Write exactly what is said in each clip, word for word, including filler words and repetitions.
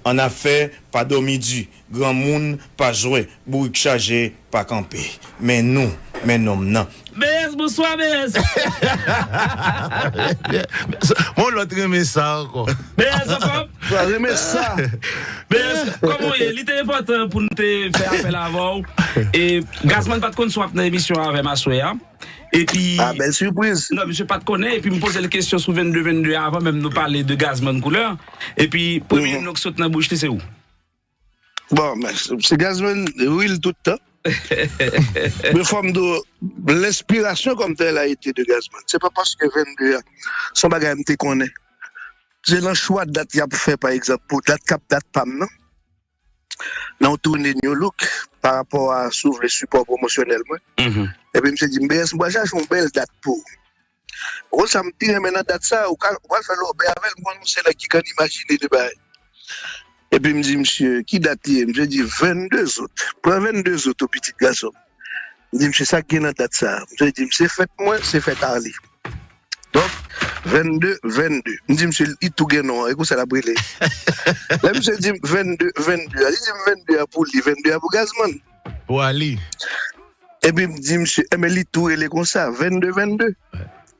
Annafè pa dòmi di, granmoun pa jwè, bourik chaje pa kanpe. Men nou, men nonm nan. B S, bonswa, B S. Mon lòt renmen sa ankò. B S, anfòm? Sa renmen sa. B S, kòman w ye? Li te enpòtan pou n te fè apèl avè w. E Gazman pa t konn si w ap nan emisyon avè m aswè a. Epi, Ah, bèl sipriz. Non, misye pa t konnen. Epi m poze l kesyon sou vennde vennde avan menm nou pale de Gazman koulè. Epi premye non k sot nan bouch li se ou. Bon, men, se Gazman real tout tan. Men fò m di w, lenspirasyon kòm tèl a été de Gazman. Se pa paske vennde a, se yon bagay m te konnen. Se nan chwa dat y ap fè, pa egzanp, pou dat k ap dat pa m nan. Nan yon toune New Look, pa rapò a, si w vle, sipò pwomosyonèl mwen. Epi misye di m, B S, m pral chache yon bèl dat pou ou. Ou konn sa m pi renmen nan dat sa, ou ka, ou pral fè lòbèy avè l, m konn ou se nèg ki konn imajine de bagay. Epi m di misye, ki dat li ye? Misye di, vennde zout. Pran vennde zout, ou pitit gason. M di misye, sa k gen nan dat sa? Misye di m, se fèt mwen, se fèt Arly. Donk, vennde vennde. M di misye, li tou gen non an, e konsa l ap rele. Lè misye di m vennde vennde a, li di m vennde a pou li, vennde a pou Gazman. Pou Arly. Epi m di misye, enben li tou rele konsa, vennde vennde.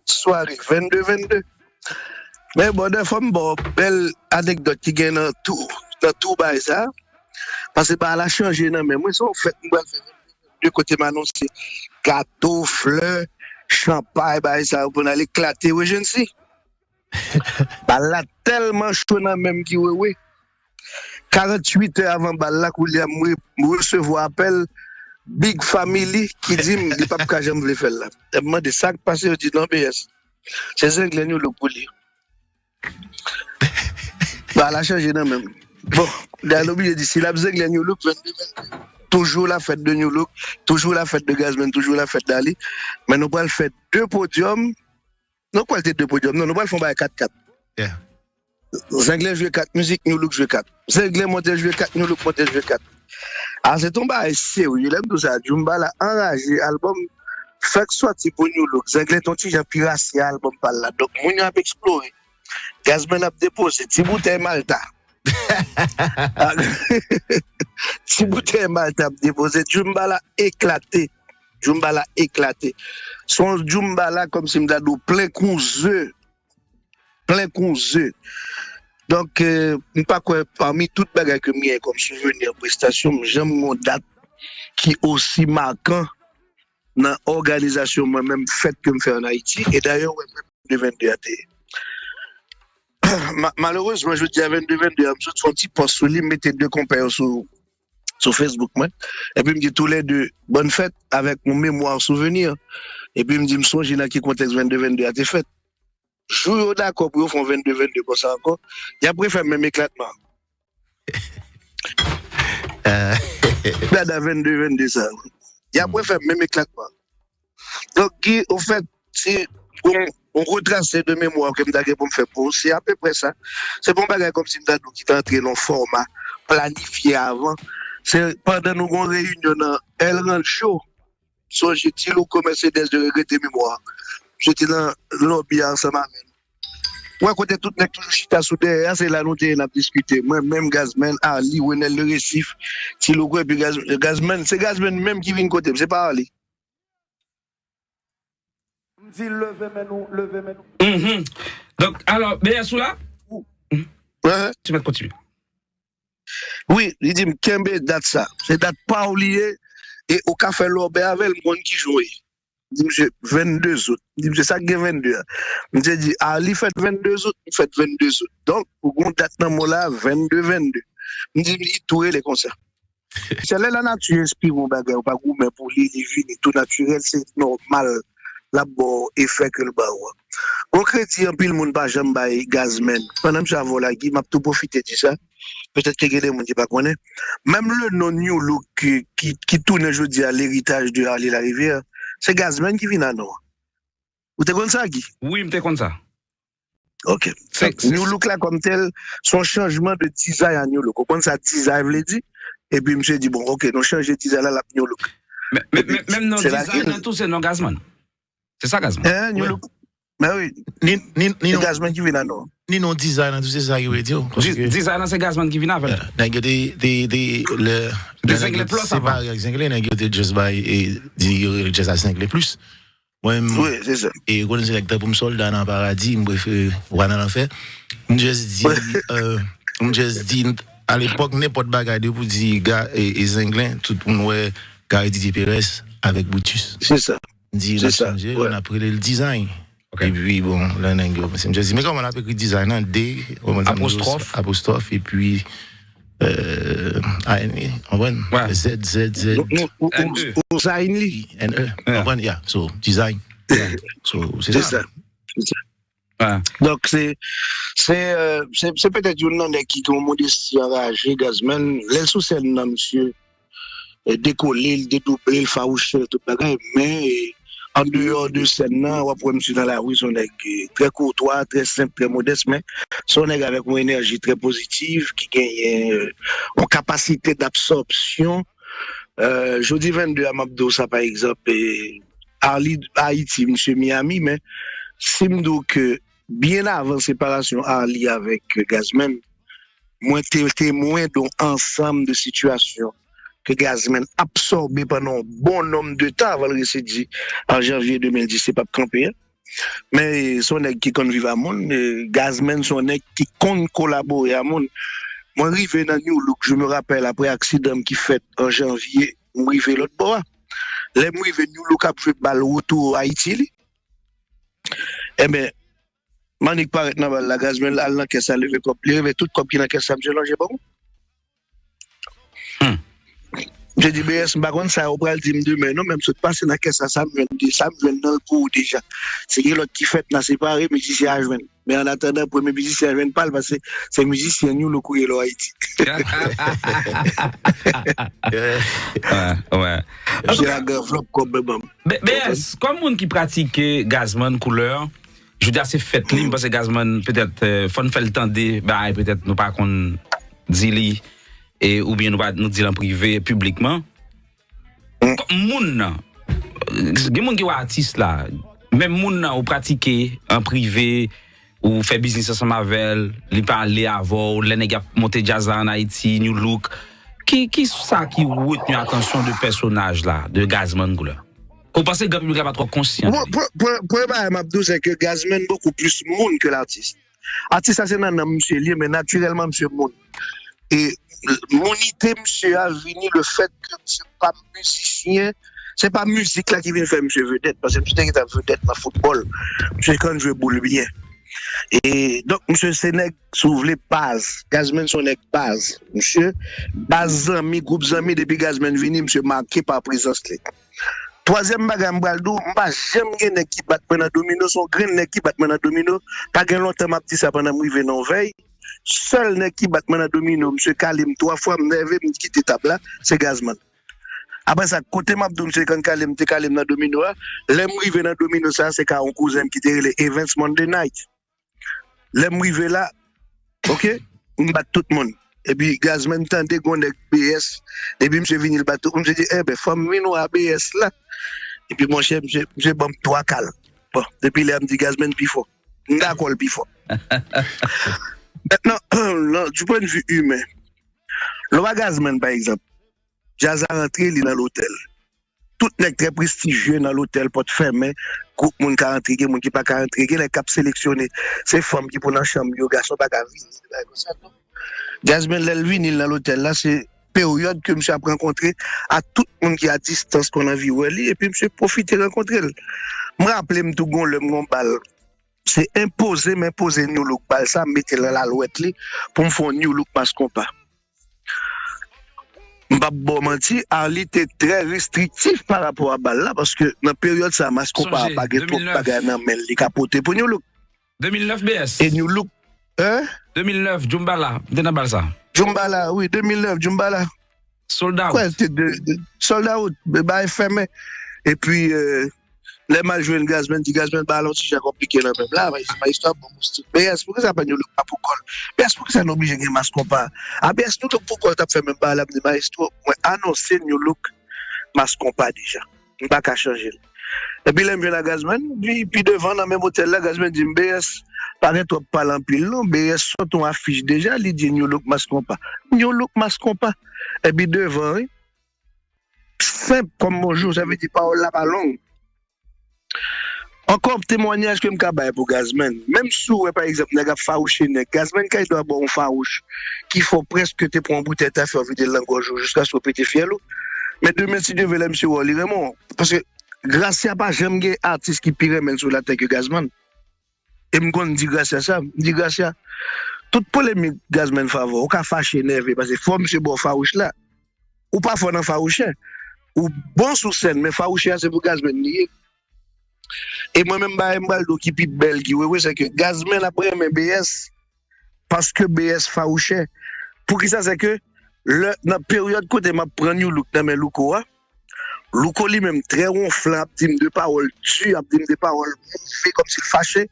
Sware vennde vennde. Men bon, dè fò m ba w bèl anekdòt ki gen nan tou, nan tou bagay sa. Paske bagay la chanje nan men mwen, se yon fèt m pral fè de kote m anonse gato, flè, chanpay, bagay sa yo pou n al eklate Regency. Bal la tèlman cho nan men m ki wewe. Karanntuit è avan bal la, koulye a m re- m resevwa apèl Big Family ki di m li p ap ka janm vle fè l la. M mande sa k pase, yo di non, B S. Se Zenglen New Look pou li. Bagay la chanje nan men m. Bon, dayè nou oblije di si l ap Zenglen New Look, vennde vennde. Toujou la fèt de New Look, toujou la fèt de Gazman, toujou la fèt d'Arly. Men nou pral fè de podyòm. Nou pral te de podyòm. Non, nou pral fè yon bagay kat kat. Yeah. Zenglen jwe kat mizik, New Look jwe kat. Zenglen monte jwe kat, New Look monte jwe kat. A, se t on bagay serye. Lè m di w sa, Djoumba la anraje, albòm fèk sòti pou New Look. Zenglen t on ti jan pirasye albòm pa l la. Donk, moun yo ap eksplore. Gazman ap depoze ti boutèy Malta. Ti boutèy Malta ap depoze. Djoumba la eklate. Djoumba la eklate. Se yon Djoumba la kòmsi m ta di w plen kou ze. Plen kou ze. Donk, euh, m pa kwè pami tout bagay ke m genyen kòm souveni prestasyon, m janm gon dat ki osi makan nan òganizasyon mwen menm fèt ke m fè an Ayiti. E dayè, w wè menm de vennde a te ye. Ma- Malerezman, jodi a vennde vennde a, m sot fè yon ti pòs sou li, m mete de konpè yo sou, sou Facebook mwen. Epi m di toulède, bòn fèt avèk yon memwa souveni. Epi m di m sonje nan ki kontèks vennde vennde a te fèt. Jou yo dakò pou yo fè yon vennde vennde konsa ankò, y ap refè menm eklatman. Dada vennde vennde sa. Y ap refè menm eklatman. Donk, Guy, ofèt, se yon, yon retrase de memwa ke m ta gen pou m fè pou ou, se apeprè sa. Se pa yon bagay kòmsi m ta di w ki ta antre nan yon fòma planifye avan. Se pandan nou gen yon reyinyon nan El Rancho, sonje Ti Louko Mercedes de regrete memwa. Misye te nan lòbi a ansanm avè nou. Ou wè kote tout nèg toujou chita sou dèyè a, se la nou te ye n ap diskite. Mwen menm, Gazman, Arly, Renel Le Récif, Ti Louko epi Gaz, Gazman. Se Gazman menm ki vin kote m, se pa Arly. M di leve men nou, leve men nou. Mhm. Donk, alò, B S ou la? Hein? Ti mèt kontinye. Wi, li di m kenbe dat sa. Se dat pa w li ye, e ou ka fè lòbèy avè l, m konn ki jou ye. M di misye vennde zout. M di misye sa k gen vennde a. Misye di, Arly fèt vennde zout, m fèt vennde zout. Donk, ou gen yon dat nan mo la, vennde vennde. M di li tou rele konsa. Se lè lanati enspire yon bagay, ou pa goumen pou li, li vini tou natirèl, se nòmal l ap ba w efè ke l ba w a. Gon kredi anpil moun pa janm bay Gazman. Pandan misye avè w la, Guy, m ap tou pwofite di sa. Petèt ke gen de moun ki pa konnen. Menm le non New Look ki, ki, ki tounen jodi a leritaj de Arly Larivière, se Gazman ki vin a non an. Ou te konn sa, Guy? Wi, m te konn sa. Ok. Se- se- New Look la kòm tèl, se yon chanjman de dizay a New Look. Ou konn sa dizay vle di? Epi misye di, bon, ok, nou chanje dizay la, l ap New Look. Men, men, Epi, men, menm non se la dizay ki- nan tou se non Gazman. Se sa Gazman. Hein, New Wi. Look. Men wi, Ni, ni, ni se non, Gazman ki vin ak nou. ni non dizay nan tou se sa ki vle di. Di- Dizay nan se Gazman ki vin avè l. Nèg yo te, te, te, lè, Te lè Zengle nèg yo te Plus avan. separe ak Zengle, nèg yo te just bay e di yo rele jazz a Zengle Plus. Mwen, m- Wi, se sa. e konnen se nèg tankou m sòlda nan paradi, m prefere wa nan lanfè. M just di, euh, m just di, alepòk, nenpòt bagay de pou di ga, e, e Zenglen, tout moun wè Gary Didier Perez avèk Brutus. Se sa. M di, Se n ap sa, chanje, wè. n ap rele l Design. Ok. Epi, bon, lè nèg yo, se m just di, men kòman l ap ekri Design nan? D, kòman sa m di yo, Apostwòf. Apostwòf, epi, euh, A N E, konprann? Wè. Z, Z, Z, Nou, nou, ou, N E. ou, ou sign li. I, N E, Yeah. konprann? Yeah, so, Design. So, se Se sa. sa. Se sa. Wè. Donk, se se euh, se se petèt youn nan nèg ki gen yon modesti anraje, Gazman. Lè l sou sèn nan, misye, eh, dekole, l dedouble, l fawouche, l tout bagay. Men, eh, an deyò de sèn nan, w ap wè misye nan lari, se yon nèg, eh, trè koutwa, trè senp, trè modès, men se yon nèg avèk yon enèji trè pozitiv, ki genyen, eh, yon kapasite dabsòpsyon. Eh, jodi vennde a, m ap di w sa, pa egzanp, eh, Arly Ayiti, misye Miami, men si m di w ke byen avan separasyon Arly avèk, eh, Gazman, mwen te temwen de yon ansanm de sitiyasyon ke Gazman absòbe pandan yon bon nonb de tan avan l resedi an janvye de mil dis, se p ap kanpe a. Men, eh, se yon nèg ki konn viv a moun. Eh, Gazman se yon nèg ki konn kolabore a moun. Mwen rive nan New Look, je me rappelle, apre aksidan m ki fèt an janvye, m rive lòt bò a. Lè m rive, New Look ap jwe bal retou Ayiti li. Enben, Manik parèt nan bal la, Gazman al nan kès la, leve kòb. Li leve tout kòb ki nan kès la, misye lonje ban mwen. Hmm. Misye di, B S, m pa konn sa yo pral di m demen, non, men m sot pase nan kès la, sa m jwenn de, sa m jwenn nan l pou ou deja. Se gen lòt ki fèt, n a separe, mizisyen a jwenn. Men an atandan, premye mizisyen a jwenn pa l, paske se mizisyen New Look ou ye lò Ayiti. Wè, wè. Misye lage anvlòp kòb ban m. B S, kòm moun ki pratike Gazman koulè, jodi a se fèt li, m panse Gazman, petèt, euh, fò n fè l tande, bagay, petèt, nou pa konn di li, e, oubyen nou pa, nou di l an prive, piblikman. Kòm moun nan, gen moun ki wè atis la, menm moun nan ou pratike an prive, ou fè biznis ansanm avè l, li pale avè w, lè nèg ap monte djaz la an Ayiti, New Look. Ki, ki sa ki retni atansyon de pèsonaj la, de Gazman koulè? Ke w panse gran piblik la pa twò konsyan de Bon, li? pre- pre- premye bagay m ap di w, se ke Gazman bokou plis moun ke latis. Atis la se nan nanm misye li ye, men natirèlman misye moun. E mounite misye a vini le fèt ke misye pa mizisyen, se pa mizik la ki vin fè misye vedèt, paske misye te gentan vedèt nan foutbòl. Misye konn jwe boul byen. E donk, misye se nèg, si w vle, baz. Gazman se yon nèg baz. Misye, baz zanmi, gwoup zanmi, depi Gazman vini, misye make pa prezans li. Twazyèm bagay m pral di w, m pa janm gen nèg ki bat mwen nan domino, se yon grenn nèg ki bat mwen nan domino. Pa gen lontan m ap di sa pandan m rive nan yon vèy. Sèl nèg ki bat mwen nan domino, misye kale m twa fwa, m nève, m kite tab la, se Gazman. Apre sa, kote m ap di w, misye konn kale m, te kale m nan domino a. Lè m rive nan domino sa, se ka yon kouzen m ki te rele Evans Monday Night. Lè m rive la, oke, m bat tout moun. Epi Gazman tande gon nèg B S, depi misye vini, l bat tout moun, misye di, enben, fò m vin wè B S la. Epi, monchè, misye, misye ban m twa kal. Bon, depi lè a, m di Gazman pi fò. M dakò l pi fò. Mentnan, nan, du point de vue humain, lè w a Gazman, pa egzanp, djaz la rantre, li nan lotèl. Tout nèg trè prestijye nan lotèl, pòt fèmen, gwoup moun ka antre, gen moun ki pa ka antre, gen nèg k ap seleksyone, se fanm ki pou nan chanm yo, gason pa ka vini, bagay konsa, non. Gazman, lè l vini, l nan lotèl la, se peryòd ke misye ap rankontre a tout moun ki a distans konn anvi wè li, epi misye pwofite rankontre l. M raple m tou gon lè m gon bal, se enpoze m enpoze New Look bal sa, m mete l nan lalwèt li pou m fè yon New Look Mass Konpa. M p ap ba w manti, Arly te trè restriktif pa rapò a bal la, paske nan peryòd sa, Mass Konpa a pa gen twòp bagay nan men l li ka pote pou New Look. De mil nèf B S. E New Look, hein? De mil nèf, Djoumbala, m te nan bal sa. Djoumbala, wi, de mil nèf, Djoumbala. Sold Out. Kwè, te de, de, Sold Out, bagay fèmen. Epi, euh, lè m al jwenn Gazman, di Gazman, bagay la yon ti jan konplike nan men m la, men, men istwa bon moustik. B S, poukisa pa New Look pa pou kò l? B S, poukisa nou oblije gen Mass Konpa? A B S, New Look pou kò l t ap fè menm bagay la, m di, maestro, mwen anonse New Look Mass Konpa deja. M pa ka chanje l. Epi lè m jwenn a Gazman, pi, pi devan nan menm otèl la, Gazman di m, "B S, pa gen twòp pale anpil non, B S sot yon afich deja, li di New Look Mass Konpa." New Look Mass Konpa. Epi devan, wi. Senp kòm bonjou, sa vle di pawòl la pa long. Ankò temwayaj ke m ka bay pou Gazman. Menm si w wè, pa egzanp, nèg ap fawouche nèg, Gazman ka dwe ba w yon fawouch ki fè w prèske te pran yon boutèy tafe w vide l nan gòj ou jiskaske w pete fyèl ou. Men demen, si Dye vle, lè misye wè w, li renmen w. Paske Gracia pa janm gen atis ki pi renmen l sou latè ke Gazman. E m konn di Gracia sa, m di Gracia, tout polemik Gazman fè avè w, ou ka fache, enève, paske fò misye ba w fawouch la. Ou pa fò nan fawouchè. Ou bon sou sèn, men fawouchè a se pou Gazman li ye. E mwen menm bagay m pral di w ki pi bèl, ki wewe, se ke Gazman ap renmen B S paske B S fawouchè. Poukisa? Se ke lè, nan peryòd kote m ap pran New Look nan men Louko a, Louko li menm trè wonflan, ap di m de pawòl di, ap di m de pawòl move, kòmsi l fache.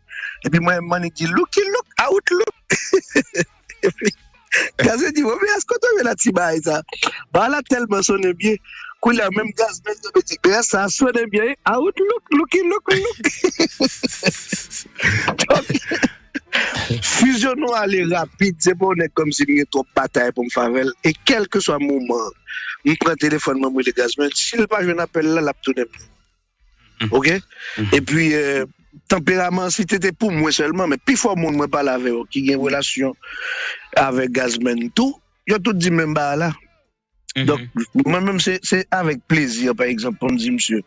Epi mwen menm m annik di, "Louki Louk, out louk." Epi Gazman di, "Bon, men èske w tonbe nan ti bagay sa?" Bagay la tèlman sonnen byen. Kounye a, menm Gazman tonbe di, "Men sa sonnen byen, wi. Out louk, Louki Louk, louk." Donk, fizyon nou ale rapid, se pa yon nèg kòmsi m gen twòp batay pou m fè avè l. E kèlkeswa moman, m pran telefòn mwen, m rele Gazman. Si l pa jwenn apèl la, l ap tounen m. Oke? Epi, euh, tanperaman, si te te pou mwen sèlman, men pifò moun mwen pale avè yo ki gen relasyon avèk Gazman tou, yo tout di menm bagay la. Donk, mwen menm, se, se avèk plezi, pa egzanp, pou m di misye,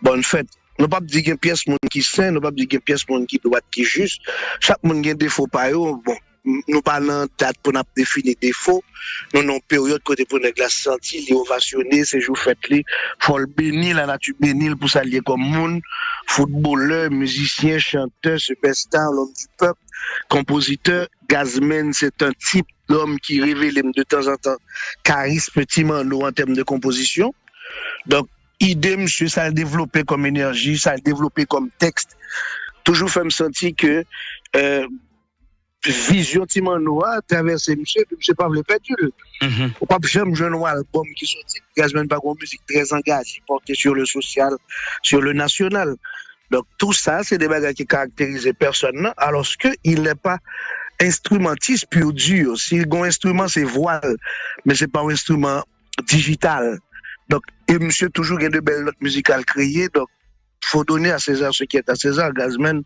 bòn fèt. Nou p ap di gen pyès moun ki sen, nou p ap di gen pyès moun ki dwat, ki jis. Chak moun gen defo pa yo. Bon, n-, nou pa nan dat pou n ap defini defo. Nou nan yon peryòd kote pou nèg la santi li ovasyone, se jou fèt li. Fò l beni, lanati beni l pou sa l ye kòm moun. Foutbolè, mizisyen, chantè, sipèsta, lòm di pèp, konpozitè. Gazman, se yon tip dòm ki revele m de tanzantan karism Ti Manno an tèm de konpozisyon. Donk, ide misye, sa l devlope kòm enèji, sa l devlope kòm tèks, toujou fè m santi ke, euh, vizyon Ti Manno a travèse misye, epi misye pa vle pèdi l. Ou p ap janm jwenn yon albòm ki soti, Gazman pa gen yon mizik trè angaje, pòte sur le social, sur le national. Donk, tou sa, se de bagay ki karakterize pèsòn nan, alòske il n'est pas instrumentiste pur dur. Si l gen yon enstriman, se vwa l, men se pa yon enstriman dijital. Donk, e misye toujou gen de bèl nòt mizikal kreye, donk, faut donner à César ce qui est à César. Gazman,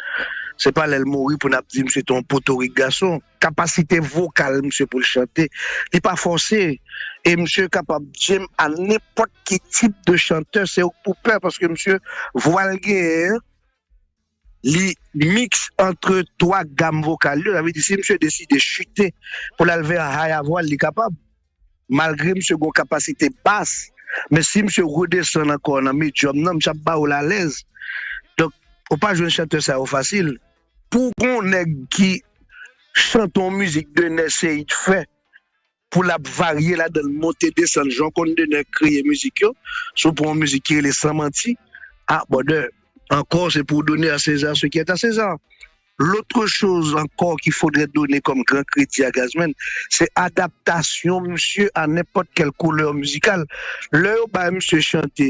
se pa lè l mouri pou n ap di misye te yon potorik gason. Kapasite vokal misye pou l chante, li pa fòse. E misye kapab djem a nenpòt ki tip de chantè, se ou k pou pè, paske misye, vwa l genyen an, li miks antre twa gam vokal yo. Sa vle di, si misye deside chite pou l al vè high a vwa l, li kapab. Malgre misye gen yon kapasite bas, men si misye redesann ankò nan medium nan, misye ap ba w l alèz. Donk, ou pa jwenn chantè sa yo fasil. Pou w gen yon nèg ki chante yon mizik Dener Ceïd fè, pou l ap varye ladan l, monte desann, jan w konn Dener kreye mizik yo, si w pran yon mizik ki rele San Manti, ah, brother, ankò, se pou w donner à César ce qui est à César. L'autre chose encore qu'il faudrait donner comme grand crédit à Gazman, se adaptasyon misye a nenpòt kèl koulè mizikal. Lè yo bay misye chante,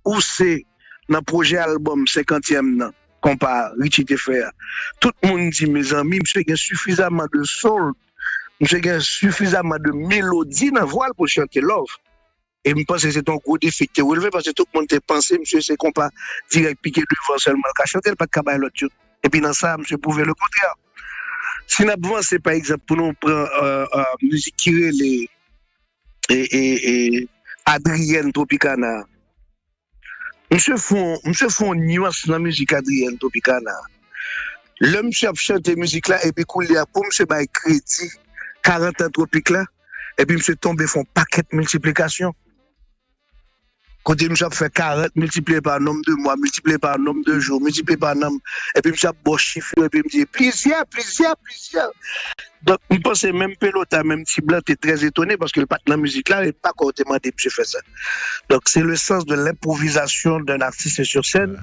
ou se nan pwojè albòm senkantyèm nan, konpa Richie te fè a, tout moun di, mezanmi, misye gen sifizaman de soul, misye gen sifizaman de melodi nan vwa l pou l chante love. E m panse se te yon gwo defi ki te releve, paske tout moun te panse misye se konpa dirèk pike devan sèlman l ka chante, l pa t ka bay lòt yo. Epi nan sa, misye pwouve le kontrè. Si n ap vanse, pa egzanp, pou nou pran, euh, euh, mizik ki rele, e, e, e, Adrienne Tropicana. Misye fè yon, misye fè yon nyans nan mizik Adrienne Tropicana. Lè misye ap chante mizik la, epi koulye a, pou misye bay kredi karant an Tropik la, epi misye tonbe fè yon pakèt miltiplikasyon. Kote misye ap fè karant miltipliye pa nonb de mwa, miltipliye pa nonb de jou, miltipliye pa nonb, epi misye ap ba w chif yo, epi misye di, plizyè, plizyè, plizyè. Donk, m panse menm Pelota, menm Ti Blan te trè etone, paske l pa t nan mizik la, e pa kwè yo te mande misye fè sa. Donk, c'est le sens de l'improvisation d'un artiste sur scène,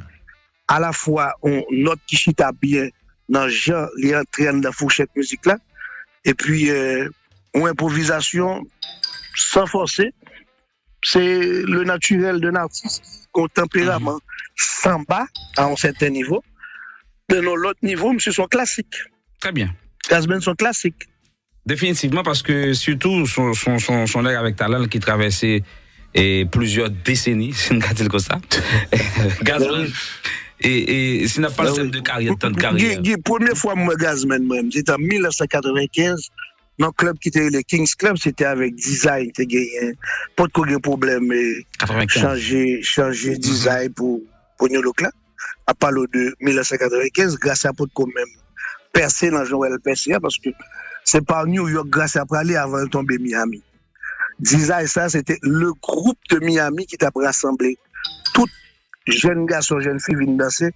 alafwa yon nòt ki chita byen nan jan li antre anndan fouchèt mizik la, epi, euh, yon enpwovizasyon san fòse, se le naturel d'un artiste ki Gon tanperaman sanba a yon sèten nivo. Men nan lòt nivo, misye se yon klasik. Très bien. Gazzman se yon klasik. Definitivman, paske sitou son, son, son, son nèg avèk talan ki travèse e plizyè deseni, si n ka di l konsa. Gazzman, e, e si n ap pale tèm de karyè, tan de karyè. Premye fwa m wè Gazzman, mwen, se te an mil nèf san katrevenkenz, nan klèb ki te rele Kings Club, se te avèk Dizay, te genyen, potko gen pwoblèm e chanje, chanje Dizay pou, pou New Look la. Ap pale w de mil nèf san katrevenkenz, Gracia potko menm pèse nan jan w wè l pèse a, paske se pa New York Gracia prale avan l tonbe Miami. Dizay sa, se te le group de Miami ki t ap rasanble tout jèn gason, jèn fi vin danse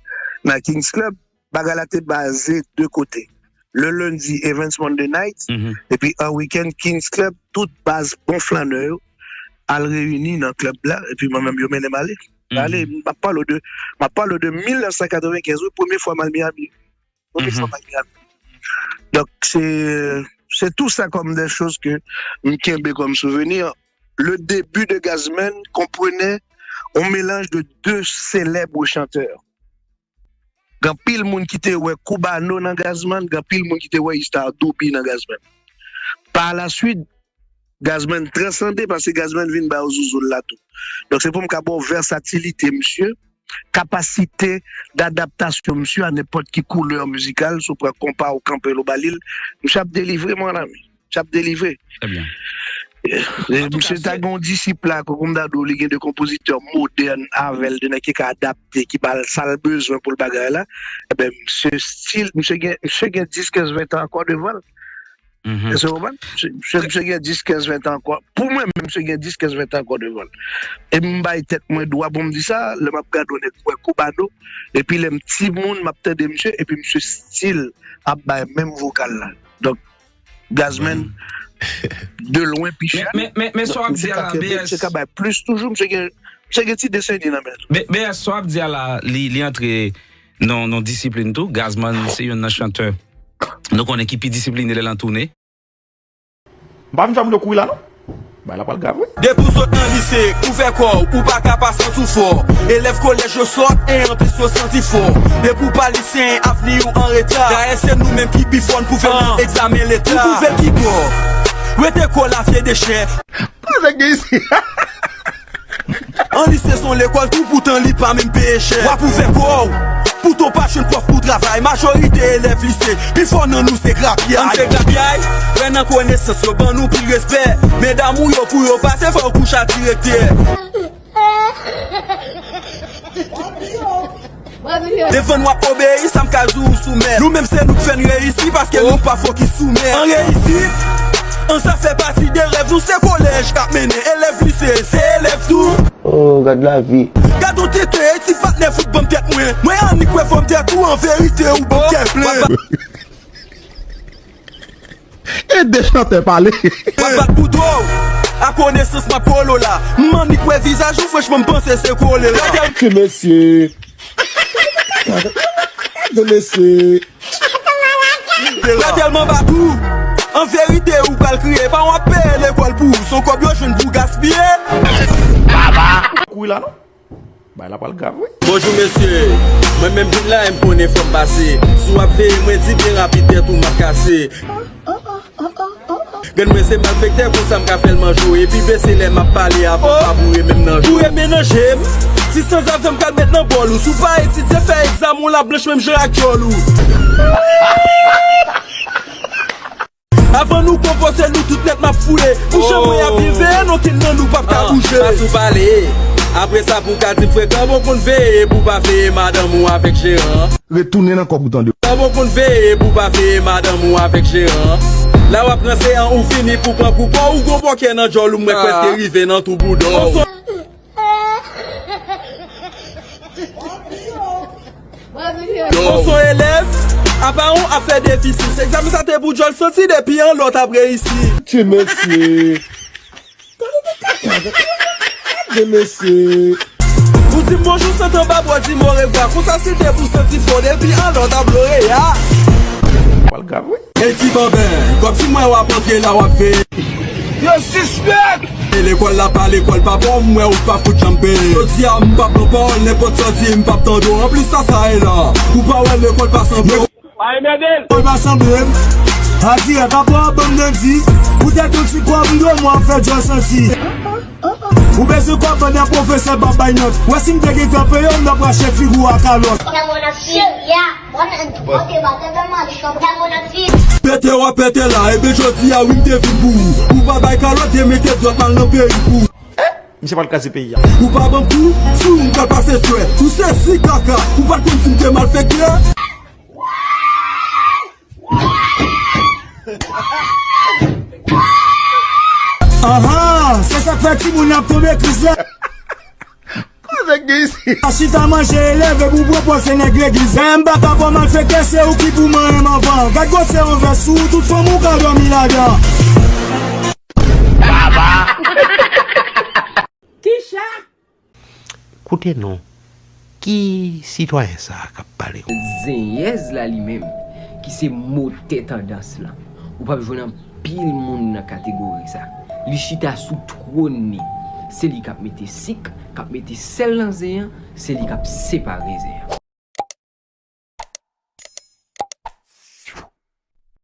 nan Kings Club. Bagay la te baze de kote. Le lendi, Evans Monday Night, epi an wikenn, Kings Club, tout baz bon flanè yo al reyini nan klèb la, epi mwen menm yo mennen m ale. M ale, m ap pale w de, m ap pale w de mil nèf san katrevenkenz, wi, premye fwa m al Miami. Premye fwa m al Miami. Donk, se, se tout sa comme des choses que m kenbe comme souvenir. Le début de Gazzman comprenait un mélange de deux célèbres chanteurs. Gen anpil moun ki te wè Cubano nan Gazzman, gen anpil moun ki te wè Star Douby nan Gazzman. Par la suite, Gazzman transande paske Gazzman vin ba yo zouzoul la tou. Donk se pou m ka ba w vèsatilite misye, kapasite dadaptasyon misye a nenpòt ki koulè mizikal, si w pran konpa ou kanpe l ou ba li l, misye ap delivre, mon ami. Misye ap delivre. Très bien. Misye ta gen yon disip la, kòm m ta di w, li gen de konpozitè modèn avè l, de nèg ki ka adapte, ki ba l sa l bezwen pou l bagay la. Ebyen, misye stil, misye gen, misye gen dis, kenz, ven tan ankò devan l. Èske w konprann? Misye, misye, misye gen dis, kenz, ven tan ankò. Pou mwen menm, misye gen dis, kenz, ven tan ankò devan l. E m bay tèt mwen dwa pou m di sa, lè m ap gade yon nèg kwè Cubano, epi lè m timoun, m ap tande misye, epi misye still ap bay menm vokal la. Donk, Gazzman, de lwen pi chè. Men, men, men sa w ap di a la, B S. Misye ka bay plis toujou, misye gen, misye gen ti deseni nan men l. B S, sa w ap di a la, li, li antre nan, nan disiplin tou. Gazzman se youn nan chantè nou konnen ki pi disipline lè l an toune. M pa vin fè moun yo kouri la non. Bagay la pral grav wi. Depi w sot nan lise, ouvè kò w, ou pa ka pa santi w fò. Elèv kolèj yo sòt e anplis yo santi fò. Depi w pa liseyen, avni w an reta. Dayè se nou menm ki pi fò, n pwouve l nan egzamen leta. Ou pwouve l ki bò. Rete kò la vye dechè. Pou nèg gen isi. An lise se yon lekòl tou, poutan li pa menm peye chè. W ap ouvè kò w. Poutan w pa jwenn pwòf pou travay, majorite elèv lise, pifò nan nou se grapyay. Ann se grapyay, kwè nan konesans yo, ban nou pil respè. Medam ou yo pou yo pase, fò w kouche ak direktè. Devan n w ap obeyi, sa m ka di w sou mèt. Nou menm se nou k fè n reyisi, paske nou pa fokis sou mèt. An reyisit, an sa fè pati de rèv nou, se kolèj k ap mennen. Elèv lise, se elèv tou. Oh, gad lavi. Gad on tenten, ti patnè fout ban m tèt mwen. Mwen annik wè fòm tèt ou, an verite ou ban m kè plen. Ede chantè pale. W ap bat kouto w. A konesans m ap kole w la. M annik wè vizaj ou, franchman m panse se kole l. Ti mesye. Ti mesye. L a tèlman bat ou. An verite ou pral kriye. Pa w ap peye lekòl pou ou. Se yon kòb yo jwenn pou gaspiye. Kouri la non. Bagay la pral grav wi. Bonjou mesye, mwen menm vin la e m konnen fò m pase. Si w ap veye mwen di byen rapid tèt ou m ap kase. Grenn mwen se malfektè konsa m ka fè l manje w epi bese lè m ap pale avan pa boure menm nan je w. Boure menm nan je m. Ti sanzave m pral met nan bòl ou. Si w pa etidye fè egzamen w la blanch menm jan ak djòl ou. Avan nou konpoze nou tout nèt m ap foule. Pou jan mwen ap byen veye n okenn nan nou p ap ka bouje. Fason w pale. Apre sa pou w ka di m frekan bon konn veye pou w pa veye madanm ou avèk jeran. Retounen nan kòb ou tande. Sa bon konn veye pou w pa veye madanm ou avèk jeran. La w ap ranse an ou fini pou pran kou pa w ou gon bòkè nan djòl ou m wè k prèske rive nan tou bouda w. Bon, s on elèv, apa w ap fè defisil. Se egzamen sa te pou djòl santi depi an lè w t ap reyisi. Ti mesye. Gade mesye. Ou di m bonjou san tanba bò di m orevwa. Konsa si te pou santi fò depi an lè w t ap loreya. Pral grav wi. Ey ti banben, kòmsi m wè w ap antre la w ap veye. Yo sispèk! E lekòl la pa lekòl pa bon, m wè ou pa fout janm peye. Jodi a m p ap pran pawòl, nenpòt sa w di m p ap tande w. Anplis sa sa e la, ou pa wè lekòl pa sanble. Lekòl pa sanble m. An dirèk apa w ap ban m dandi. Poutèt yon ti kòb m dwe mwen ap fè djòl santi. Ou bezwen kòb pandan pwofesè p ap bay nòt. Wè si m te gentan peye w, m t ap rache figi w a kalòt. Pete w ap pete la, ebyen jodi a wi m te vin pou ou. Ou pa bay kalòt, demete dwèt m al nan peyi pou ou. Misye pral kraze peyi a. Ou pa ban m kou, sou ou m pral pase jwèt. Ou sezi kaka, ou pa t konn si m te malfektè. Anhan, se sa k fè timoun ap tonbe kriz la. Kote nèg gen isi? A chita manje elèv e boubou poze nèg legliz. Dayè m pa ka pran malfektè, se ou ki pou manyen m anvan. Gad gwosè yon vès sou ou, tout fanm ou ka dòmi ladan. Kicha? Koute non, ki sitwayen sa a k ap pale? Zenyèz la li menm, ki se motè tandans lan. Ou p ap jwenn anpil moun nan kategori sa. Li chita sou twòn li. Se li k ap mete sik, k ap mete sèl nan zen an, se li k ap separe zen an.